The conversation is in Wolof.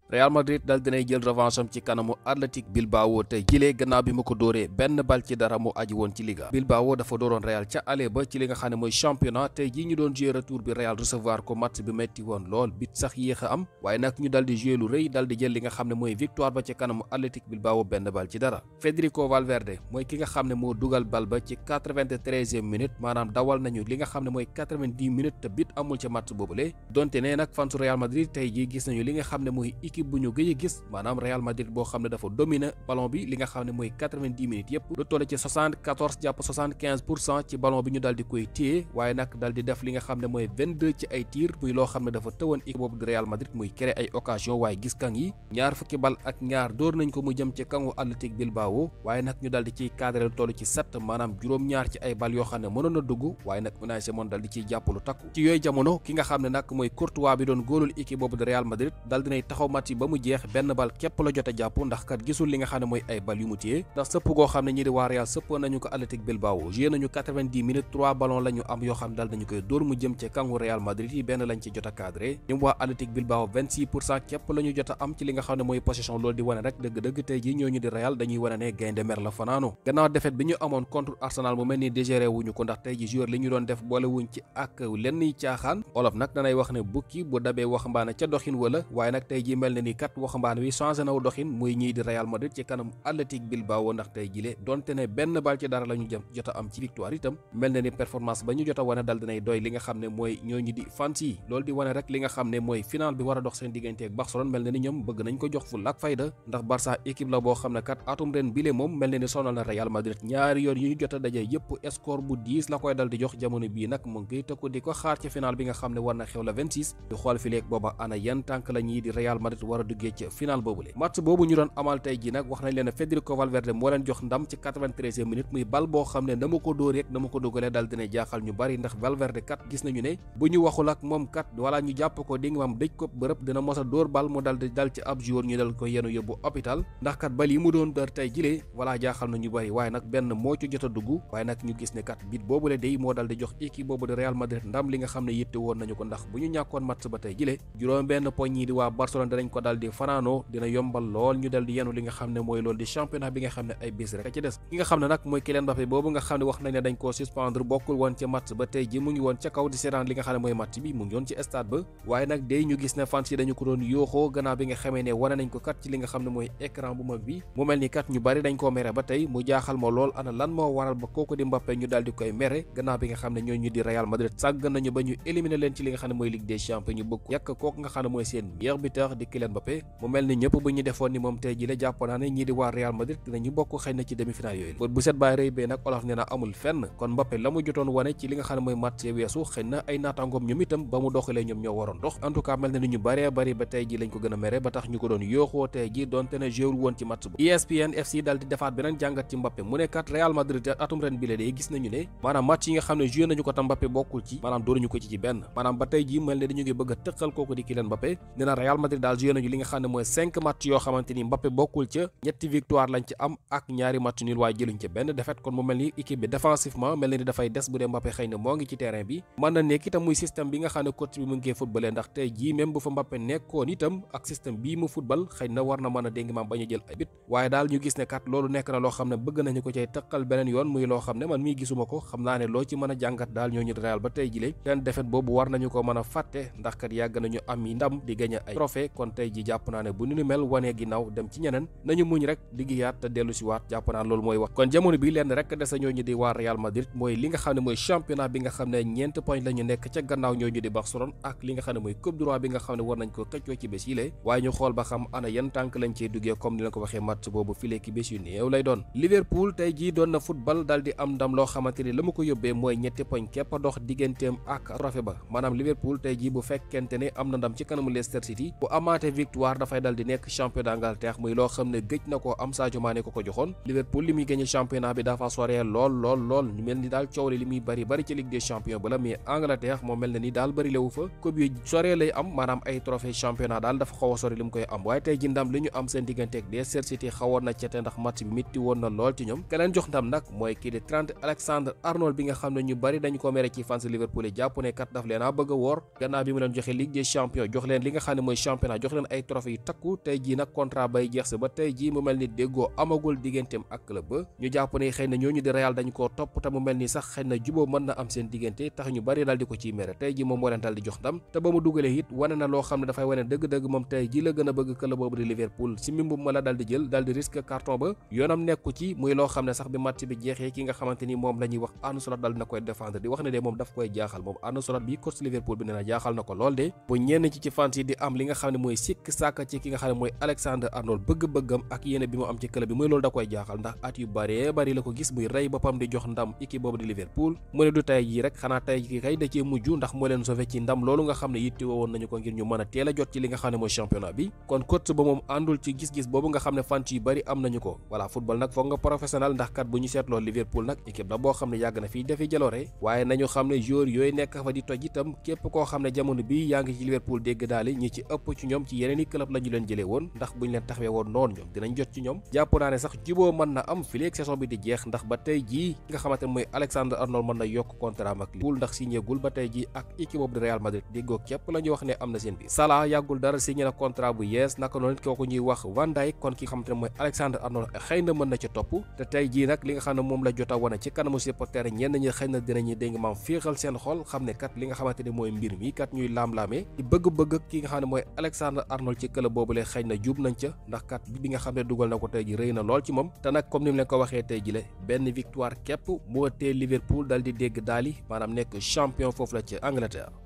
Real Madrid dal dinay jël revanche am ci kanamu Athletic Bilbao tey jilee gannaaw bi mu ko dóoree benn bal ci dara mu aji woon ci Liga. Bilbao dafa dooroon Real ca aller ba ci li nga xam ne mooy championnat tey jii ñu doon jouer retour bi Real recevoir ko match bi metti woon lool bit sax yéex a am waaye nag ñu dal di jouer lu rëy dal di jël li nga xam ne mooy victoire ba ci kanamu Athletic Bilbao benn bal ci dara. Federico Valverde mooy ki nga xam ne moo dugal bal ba ci 93e minute maanaam dawal nañu li nga xam ne mooy 90 minutes te bit amul ca match boobule donte ne nag fansu Real Madrid tey jii gis nañu li nga xam ne mooy équipe bu ñu gëj a gis maanaam Real Madrid boo xam ne dafa dominer ballon bi li nga xam ne mooy 90 minutes yépp lu toll ci 74 jàpp 75% ci ballon bi ñu dal di koy téye waaye nag dal di def li nga xam ne mooy 22 ci ay tir muy loo xam ne dafa tëwoon équipe boobu di Real Madrid muy créer ay occasion waaye gis kang yi ñaar fukki bal ak ñaar dóor nañ ko mu jëm ci kangu Athletic Bilbao waaye nag ñu dal di ciy cadré lu toll ci 7 maanaam juróom-ñaar ci ay bal yoo xam ne mënoon a dugg waaye nag Unai Simon dal di ciy jàpp lu takku ci yooyu jamono ki nga xam ne nag mooy Courtois bi doon góolul équipe boobu di Real Madrid dal dinay taxaw match ba mu jeex benn bal képp la jot a jàpp ndax kat gisul li nga xam ne mooy ay bal yu mu téye ndax sëpp goo xam ne ñi di waa Real sëppoon nañu ko Athletic Bilbao joué nañu 90 minutes 3 ballon la ñu am yoo xam ne dal nañu koy dóor mu jëm ci kangu Real Madrid yi benn lañ ci jot a cadré ñoom waa Athletic Bilbao 26% képp la ñu jot a am ci li nga xam ne mooy possession loolu di wane rek dëgg-dëgg tey ji ñooñu di Real dañuy wane ne gaynde mer la fanaanoo gannaaw défaite bi ñu amoon contre Arsenal mu mel ni digéré wuñu ko ndax tey ji joueur li ñu doon def boole wuñ ci ak lenn caaxaan olof nag danay wax ne bukki bu dabee waxambaane ca doxin wala waaye nag tey ji mel na ni kat waxambaane wi changé naw doxin muy ñii di Real Madrid ci kanam Athletic Bilbao ndax tey jile donte ne benn bal ci dara la ñu jot a am ci victoire itam mel na ni performance ba ñu jot a wane dal dinay doy li nga xam ne mooy ñooñu di fans yi loolu di wane rek li nga xam ne mooy final bi war a dox seen diggante ak Barcelone mel na ni ñoom bëgg nañ ko jox ful ak fayda ndax Barça équipe la boo xam ne kat atum ren bile moom mel na ni sonal na Real Madrid ñaari yoon yu ñu jot a daje yëpp score bu 10 la koy dal di jox jamono bii nag mu ngi tëkku di ko xaar ci final bi nga xam ne war na xew la 26 di xool fi léegi booba ana yan tànk la ñii di Real Madrid war a duggee ci final boobule match boobu ñu doon amal tey ji nag wax nañ leen Federico Valverde moo leen jox ndam ci 93e minute muy bal boo xam ne dama ko dóor rek dama ko dugalee dal dina jaaxal ñu bari ndax Valverde kat gis nañu ne bu ñu waxul ak moom kat wala ñu jàpp ko di nga maam dëj ko bërëb dina mos a dóor bal mu dal di dal ci ab joueur ñu dal ko yenu yóbbu hôpital ndax kat bal yi mu doon dër tey jilee wala jaaxal na ñu bari waaye nag benn moo ci jot a dugg waaye nag ñu gis ne kat bit boobule day moo dal di jox équipe boobu de Real Madrid ndam li nga xam ne yitte woon nañu ko ndax bu ñu ñàkkoon match ba tey jilee juróom benn poñ ñii di waa Barcelone danañ ko dal di fanaanoo dina yombal lool ñu dal di yenu li nga xam ne mooy loolu di championnat bi nga xam ne ay bis rek ci des ki nga xam ne nag mooy Kylian Mbappé boobu nga xam ne wax nañ ne dañ koo suspendre bokkul woon ca match ba tey ji mu ngi woon ca kaw di seetaan li nga xam ne mooy match bi mu ngi woon ci stade ba waaye nag day ñu gis ne fans yi dañu ko doon yooxoo gannaaw bi nga xamee ne wane nañ ko kat ci li nga xam ne mooy écran bu mag bi mu mel ni kat ñu bari dañ koo mere ba tey mu jaaxal ma lool ana lan moo waral ba kooku di Mbappé ñu daal di koy mere gannaaw bi nga xam ne ñooñu di Real Madrid sàgg nañu ba ñu éliminer leen ci li nga xam ne mooy Ligue des Champions ñu bëgg yàq kooku nga xam ne mooy seen meilleur buteur di Kylian Mbappé mu mel ni ñëpp bu ñu defoon ni moom tey ji la jàpp naa ne ñii di waa Real Madrid dinañu bokk xëy na ci demi-finale yooyu bu set baay rëy bee nag olof nee na amul fenn kon Mbappé la mu jotoon wane ci li nga xam ne mooy match weesu xëy na ay naataangoom ñoom itam ba mu doxalee ñoom ñoo waroon dox en tout cas mel na ni ñu bëree bëri ba tey ji lañ ko gën a mere ba tax ñu ko doon yooxoo tey ji donte ne joué woon ci match bu ESPN FC dal di defaat beneen jàngat ci Mbappé mu ne kat Real Madrid atum ren bi la day gis nañu ne maanaam match yi nga xam ne joué nañu ko tam Mbappé bokkul ci maanaam dooruñu ko ci benn maanaam ba tey ji mel ne dañu ngi bëgg a tëqal kooku di Kylian Mbappé nee na Real Madrid daal joué nañu li nga xam ne mooy 5 match yoo xamante ni Mbappé bokkul ca ñetti victoire lañ ci am ak ñaari match nul waaye jëluñ ca benn défaite kon mu mel ni équipe bi défensivement mel na ni dafay des bu dee Mbappé xëy na moo ngi ci terrain bi mën na nekk itam muy système bi nga xam ne coach bi mu ngi koy footballé ndax tey jii même bu fa Mbappé nekkoon itam ak système bii mu football xëy na war na mën a dégg maam bañ a jël ay bit waaye daal ñu gis ne kat loolu nekk na loo xam ne bëgg nañu ko cay tëqal beneen yoon muy loo xam ne man mii gisuma ko xam naa ne loo ci mën a jàngat daal ñooñu Real ba tey jile seen défaite boobu war nañu ko mën a fàtte ndax kat yàgg nañu am yi ndam di gagné ay trophée kon tey ji jàpp naa ne bu ñu mel wanee ginnaaw dem ci ñeneen nañu muñ rek liggéeyaat te dellu si waat jàpp naa loolu mooy wax kon jamono bi lenn rek desa ñooñu di waa Real Madrid mooy li nga xam ne mooy championnat bi nga xam ne 4 points la ñu nekk ca gannaaw ñooñu di Barcelone ak li nga xam ne mooy coupe du roi bi nga xam ne war nañ ko xëccoo ci bés yi lée waaye ñu xool ba xam ana yan tànk lañ cey duggee comme ni la ko waxee match boobu filee ki bés yu néew lay doon Liverpool tey jii doon na football dal di am ndam loo xamante ni la ma ko yóbbee mooy 2 points képp a dox digganteem ak trophée ba maanaam Liverpool tey jii bu fekkente ne am na ndam ci kanamu Leicester City bu amaatee victoire dafay dal di nekk champion d'Angleterre muy loo xam ne gëj na koo am Sadio Mané ko joxoon Liverpool li muy gagné championnat bi dafa soree lool ñu mel ni daal coow li muy bari ci Ligue des Champions ba la mais Angleterre moo mel na ni daal bari lewu fa coupe yu soree lay am maanaam ay trophée championnat daal dafa xaw a sori li mu koy am waaye tey ji ndam li ñu am seen diggante ak Leicester City xawoon na cete ndax match bi métti woon na lool ci ñoom ka leen jox ndam nag mooy kii di Trent Alexander-Arnold bi nga xam ne ñu bari dañu ko mere ci fans Liverpool yi jàpp ne kat daf leen a bëgg a woor gannaaw bi mu leen joxe Ligue des Champions jox leen li nga xam ne mooy championnat jox leen ay trophée yu takku tey jii nag contrat bay jeex si ba tey jii mu mel ni déggoo amagul digganteem ak club ba ñu jàpp ne xëy na ñooñu di Real dañ koo topp te mu mel ni sax xëy na juboo mën na am seen diggante tax ñu bari daal di ko ciy mere tey jii moom moo leen daal di jox ndam te ba mu dugalee it wane na loo xam ne dafay wane dëgg-dëgg moom tey jii la gën a bëgg club boobu di Liverpool si mbimbum ma la daal di jël daal di risque carton ba yoonam nekku ci muy loo xam ne sax bi match bi jeexee ki nga xamante ni moom la ñuy wax Arne Slot daal dina koy défendre di wax ne de moom daf koy jaaxal moom Arne Slot bi coach Liverpool bi nee na jaaxal na ko lool de bu ñenn ci fans yi di am li nga xam ne mooy sikk sàkk ci ki nga xam ne mooy Alexander Arnold bëgg-bëggam ak yéene bi mu am ci club bi muy loolu da koy jaaxal ndax at yu bëree bëri la ko gis muy rey boppam di jox ndam équipe boobu di Liverpool mu ne du tey jii rek xanaa tey jii kay da cee mujj ndax moo leen sauvé ci ndam loolu nga xam ne yitte woon nañu ko ngir ñu mën a teel a jot ci li nga xam ne mooy championnat bi kon coach ba moom àndul ci gis-gis boobu nga xam ne fans yu bëri am nañu ko voilà football nag foog nga professionnel ndax kat bu ñu seetloo Liverpool nag équipe la boo xam ne yàgg na fii defi jaloore waaye nañu xam ne joueur yooyu nekk fa di toj itam képp koo xam ne jamono bi yaa ngi ci Liverpool dégg daali ñi ci ëpp ci ñoom ci yeneen i club la ñu leen jëlee woon ndax buñ leen taxawee woon noonu ñoom dinañ jot ci ñoom jàpp naa ne sax juboo mën na am fileeg saison bi di jeex ndax ba tey jii nga xamante ne mooy Alexander Arnold mën na yokk contrat ak Liverpool ndax signé gul ba tey jii ak équipe boobu di Real Madrid déggoo képp la ñuy wax ne am na seen biir Salah yàggul dara signé na contrat bu yees naka noonu kooku ñuy wax Van Dijk kon ki xamante ne mooy Alexander Arnold xëy na mën na ca topp te tey jii nag li nga xam ne moom la jot a wane ci kanamu supporter ñenn ñi xëy na dinañu dégg maam féexal seen xol xam ne kat li nga xamante ne mooy mbir mi kat ñuy laam-laamee di bëgg-bëgg ki nga xam ne mooy Alexander Arnold ci club boobule xëy na juub nañ ca ndax kat bi nga xam ne dugal na ko tey ji rëy na lool ci moom te nag comme ni mu leen ko waxee tey ji la benn victoire képp moo tee Liverpool dal di dégg daali maanaam nekk champion foofu la ca Angleterre